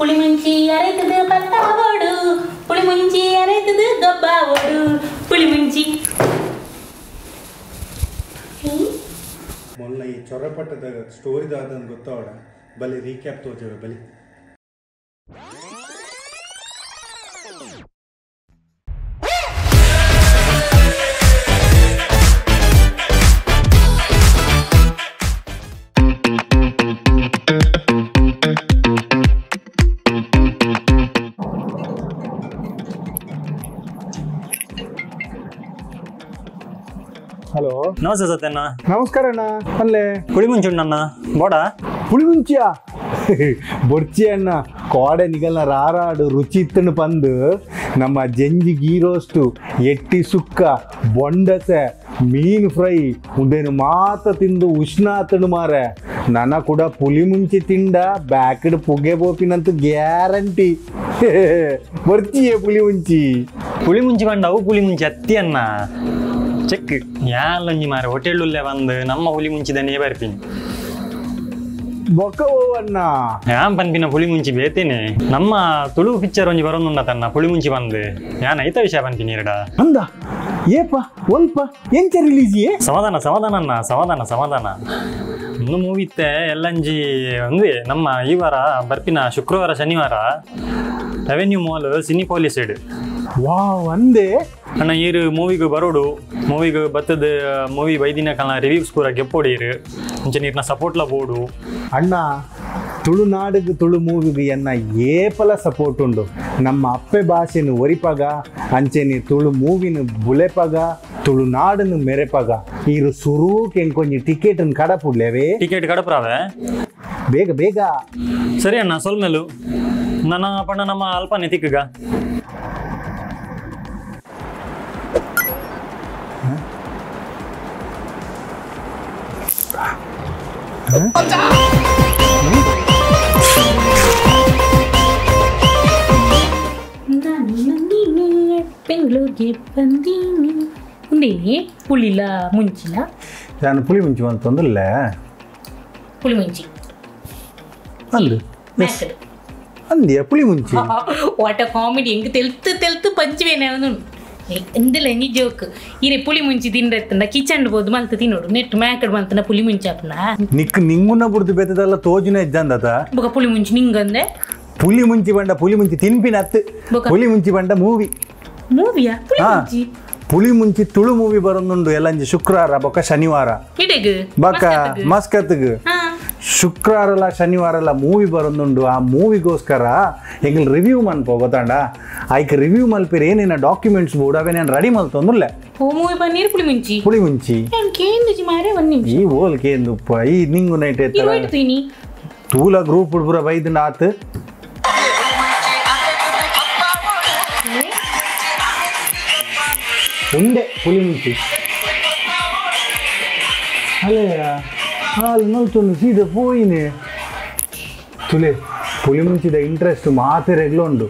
Pulimunchi ಅರೆತದು ಪತ್ತಾವೋಡು Pulimunchi ಅರೆತದು ಗಬ್ಬಾವೋಡು Pulimunchi. ಮೊನ್ನೆ ಈ ಚೊರಪಟ್ಟದ story ದಾದನ್ ಗೊತ್ತಾವಡ ಬಲಿ ರೀಕ್ಯಾಪ್ ತೋಜವೆ ಬಲಿ. ಹಲೋ ನಮಸ್ತೆ ಸತ್ಯಣ್ಣ. ನಮಸ್ಕಾರ ಅಣ್ಣ. ಅಲ್ಲೇ ಪುಳಿಮುಂಚಿ ಉಂಡಣ್ಣ ಬೋಡ ಪುಳಿಮುಂಚಿಯ ಬೊರ್ಚಿ ಅಣ್ಣ ಕೋಡೆ ನಿಗಲ್ನ ರಾರಾಡು ರುಚಿ ಇತ್ತನು ಪಂದು ನಮ್ಮ ಜಂಜಿ ಗೀರೋಸ್ಟು ಎಟ್ಟಿ ಸುಕ್ಕ ಬೊಂಡಸೆ ಮೀನು ಫ್ರೈ ಉಂದೇನು ಮಾತ ತಿಂದು ಉಷ್ಣ ಆತನು ಮಾರೆ. ನನ್ನ ಕೂಡ ಪುಳಿಮುಂಚಿ ತಿಂಡ ಬ್ಯಾಕಡ್ ಪುಗೆ ಬೋಪಿನಂತೂ ಗ್ಯಾರಂಟಿ. ಬೊರ್ಚಿಯೇ ಪುಳಿಮುಂಚಿ. ಪುಳಿಮುಂಚಿ ಬಂಡವು ಪುಳಿಮುಂಚಿ ಅತ್ತಿ ಅಣ್ಣ ಚೆಕ್ ಯಾಲೊಂಜಿ ಮಾರೆ ಹೋಟೆಲ್ ಬಂದು ನಮ್ಮ ಹುಲಿ ಮುಂಚಿದನೇ ಬರ್ತೀನಿ ಬೊಕ್ಕವಣ್ಣ. ಯಾನ್ ಪನ್ಪಿನ ಹುಲಿ ಮುಂಚಿ ಬೇತೇನೆ ನಮ್ಮ ತುಳು ಪಿಕ್ಚರ್ ಒಂಜಿ ಬರೋದುಂಡ ತನ್ನ ಹುಲಿ ಮುಂಚಿ ಬಂದು ಯಾನ್ ಐತ ವಿಷಯ ಪನ್ಪಿನಿ ಎರಡ ಅಂದ ಏಪ ಒಲ್ಪ ಎಂಚ ರಿಲೀಸ್ ಸಮಾಧಾನ ಸಮಾಧಾನ ಅಣ್ಣ ಸಮಾಧಾನ ಸಮಾಧಾನ. ಒಂದು ಮೂವಿ ಇತ್ತೆ ಎಲ್ಲಂಜಿ ಒಂದೇ ನಮ್ಮ ಈ ವಾರ ಬರ್ಪಿನ ಶುಕ್ರವಾರ ಶನಿವಾರ ರೆವೆನ್ಯೂ ಮಾಲ್ ಸಿನಿಪೋಲಿಸ್ ಇಡ್. ವಾವ್ ಅಂದೆ ಅಣ್ಣ ಈರು ಮೂವಿಗೆ ಬರೋಡು ಮೂವಿಗೆ ಬತ್ತದ ಮೂವಿ ಬೈದಿನ ಕಾಲ ರಿವ್ಯೂಸ್ ಪೂರ ಗೆಪ್ಪೋಡೀರು ಮುಂಚೆ ನೀರಿನ ಸಪೋರ್ಟ್ಲ ಬೋಡು. ಅಣ್ಣ ತುಳುನಾಡಿಗೆ ತುಳು ಮೂವಿಗೆ ಎನ್ನ ಏಪಲ ಸಪೋರ್ಟ್ ಉಂಡು. ನಮ್ಮ ಅಪ್ಪೆ ಭಾಷೆನು ಒರಿಪಗ ಅಂಚೆನಿ ತುಳು ಮೂವಿನ ಬುಲೆಪಗ ತುಳುನಾಡನ್ನು ಮೆರೆಪಗ ಈರು ಸುರೂಕ್ ಎಂಕೊಂಜಿ ಟಿಕೆಟ್ ಕಡಪುಡ್ಲೇವೆ. ಟಿಕೆಟ್ ಕಡಪ್ರಾವೆ ಬೇಗ ಬೇಗ. ಸರಿ ಅಣ್ಣ ಸೊಲ್ಮೆಲು ನನ್ನ ಪಣ್ಣ ನಮ್ಮ ಅಲ್ಪನೆ ತಿಕ್ಕಗ. ಬೆಂಗಳೂರಿಗೆ ಬಂದೀನಿ ಉಂದೇ ಪುಳಿಲ ಮುಂಚಿಲ ನಾನು ಪುಳಿ ಮುಂಚಿ ಅಂತಂದಿಲ್ಲ ಪುಳಿ ಮುಂಚಿ ಅಂದು ಅಂದ್ಯ ಪುಳಿ ಮುಂಚಿ. What a comedy ಎಂಗ್ ತೆಲ್ತು ತೆಲ್ತು ಪಂಚುವೇನೆ ಎಂದಲ್ಲ ಎಂಜಿ ಜೋಕ್ ಈರೆ ಪುಳಿ ಮುಂಚಿ ತಿಂಡ್ರೆತ್ತಂಡ ಕಿಚನ್ ಬೋದು ಮಲ್ತ ತಿನ್ನೋಡು ನೆಟ್ ಮ್ಯಾಕಡ್ ಮಲ್ತನ ಪುಳಿ ಮುಂಚಿ ಅಪ್ಪನ ನಿಕ್ ನಿಂಗುನ ಬುಡ್ದು ಬೇತದಲ್ಲ ತೋಜುನ ಇದ್ದಂದತ ಬೊಕ ಪುಳಿ ಮುಂಚಿ ನಿಂಗಂದೆ ಪುಳಿ ಮುಂಚಿ ಬಂಡ ಪುಳಿ ಮುಂಚಿ ತಿನ್ಪಿನ ಅತ್ತು ಪುಳಿ ಮುಂಚಿ ಬಂಡ ಮೂವಿ ಮೂವಿಯಾ ಪುಳಿ ಮುಂಚಿ ಪುಳಿ ಮುಂಚಿ ತುಳು ಮೂವಿ ಬರೋದುಂಡು ಎಲ್ಲಂಜಿ ಶುಕ್ರವಾರ ಬೊಕ ಶನಿವಾರ ಬೊಕ ಮಸ್ಕತ್ಗ್ ಶುಕ್ರವಾರಲ್ಲ ಶನಿವಾರಲ್ಲ ಮೂವಿ ಬರೋದುಂಡು. ಆ ಮೂವಿಗೋಸ್ಕರ ಎಂಗಲ್ ರಿವ್ಯೂ ಮನ್ಪೋ ಗೊತ್ತಾಂಡ ಐಕ್ ರಿವ್ಯೂ ಮಲ್ಪಿರ ಏನೇನ ಡಾಕ್ಯುಮೆಂಟ್ಸ್ ಬೋರ್ಡ್ ಅವೇ ನಾನು ರೆಡಿ ಮಲ್ತೊಂದುಲ್ಲೆ. ಮೂವಿ ಬನ್ನೀರು ಪುಳಿ ಮುಂಚಿ ಪುಳಿ ಮುಂಚಿ ಈ ಓಲ್ ಕೇಂದುಪ್ಪ ಈ ನಿಂಗು ನೈಟ್ ತೂಲ ಗ್ರೂಪ್ ಪೂರ ಬೈದಂಡ ಆತು. ಉಂಡೆ ಪುಳಿ ಮುಂಚಿ ಅಲ್ಲೇ ಹಾಲು ನಲ್ತೊಂದು ಸೀದಾ ಪೋಯಿನೆ ತುಲೆ ಪುಳಿ ಮುಂಚಿದ ಇಂಟ್ರೆಸ್ಟ್ ಮಾತೆರೆಗ್ಲ ಉಂಡು.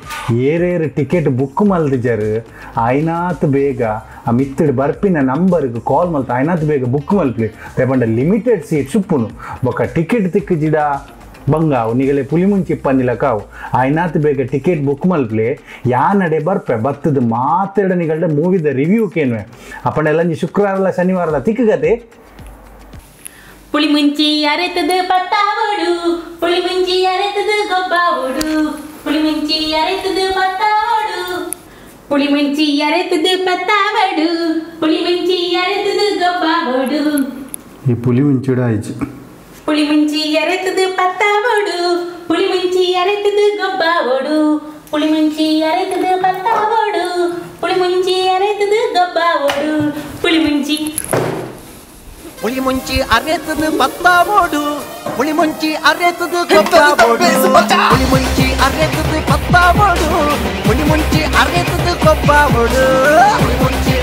ಏರೇರು ಟಿಕೆಟ್ ಬುಕ್ ಮಲ್ದಿಜಾರು ಆಯ್ನಾತ್ ಬೇಗ ಆ ಮಿತ್ತಡ್ ಬರ್ಪಿನ ನಂಬರ್ಗೆ ಕಾಲ್ ಮಲ್ತ ಆಯ್ನಾತ್ ಬೇಗ ಬುಕ್ ಮಲ್ಪಲಿ ಪಂಡ ಲಿಮಿಟೆಡ್ ಸೀಟ್ ಸುಪ್ಪುನು ಬೊಕ ಟಿಕೆಟ್ ತಿಕ್ಕಜಿಡ ಬಂಗಾವು ನಿಗಲೆ ಪುಳಿ ಮುಂಚಿ ಇಪ್ಪಂದಿಲ್ಲ ಕಾವು ಆಯ್ನಾತ್ ಬೇಗ ಟಿಕೆಟ್ ಬುಕ್ ಮಲ್ಪಲಿ ಯಾ ನಡೆ ಬರ್ಪೆ ಬತ್ತದ ಮಾತೆರಡ ನಿಗಲ್ಡ ಮೂವಿದ ರಿವ್ಯೂ ಕೇನ್ವೆ ಅಪ್ಪಂಡೆಲ್ಲ ಶುಕ್ರವಾರಲ್ಲ ಶನಿವಾರಲ್ಲ ತಿಕ್ಕಗತೆ. ಪುಳಿಮುಂಚಿ ಅರೆತದು ಪತ್ತಾವೋಡು ಪುಳಿಮುಂಚಿ ಅರೆತದು ಗೊಬ್ಬಾವೋಡು ಪುಳಿಮುಂಚಿ ಅರೆತದು ಪತ್ತಾವೋಡು ಪುಳಿಮುಂಚಿ ಅರೆತದು ಪತ್ತಾವೋಡು ಪುಳಿಮುಂಚಿ ಅರೆತದು ಗೊಬ್ಬಾವೋಡು. ಈ ಪುಳಿಮುಂಚಿಡ ಆಯ್ತು. ಪುಳಿಮುಂಚಿ ಅರೆತದು ಪತ್ತಾವೋಡು ಪುಳಿಮುಂಚಿ ಅರೆತದು ಗೊಬ್ಬಾವೋಡು ಪುಳಿಮುಂಚಿ ಅರೆತದು ಪತ್ತಾವೋಡು ಪುಳಿಮುಂಚಿ ಅರೆತದು ಗೊಬ್ಬಾವೋಡು ಪುಳಿಮುಂಚಿ ಪುಳಿಮುಂಚಿ ಅರೆತದು ಪತ್ತಾವೋಡು ಪುಳಿಮುಂಚಿ ಅರೆತದು ಕೊಬ್ಬಾವೋಡು ಪುಳಿಮುಂಚಿ ಅರೆತದು ಪತ್ತಾವೋಡು ಪುಳಿಮುಂಚಿ ಅರೆತದು ಕೊಬ್ಬಾವೋಡು ಪುಳಿಮುಂಚಿ.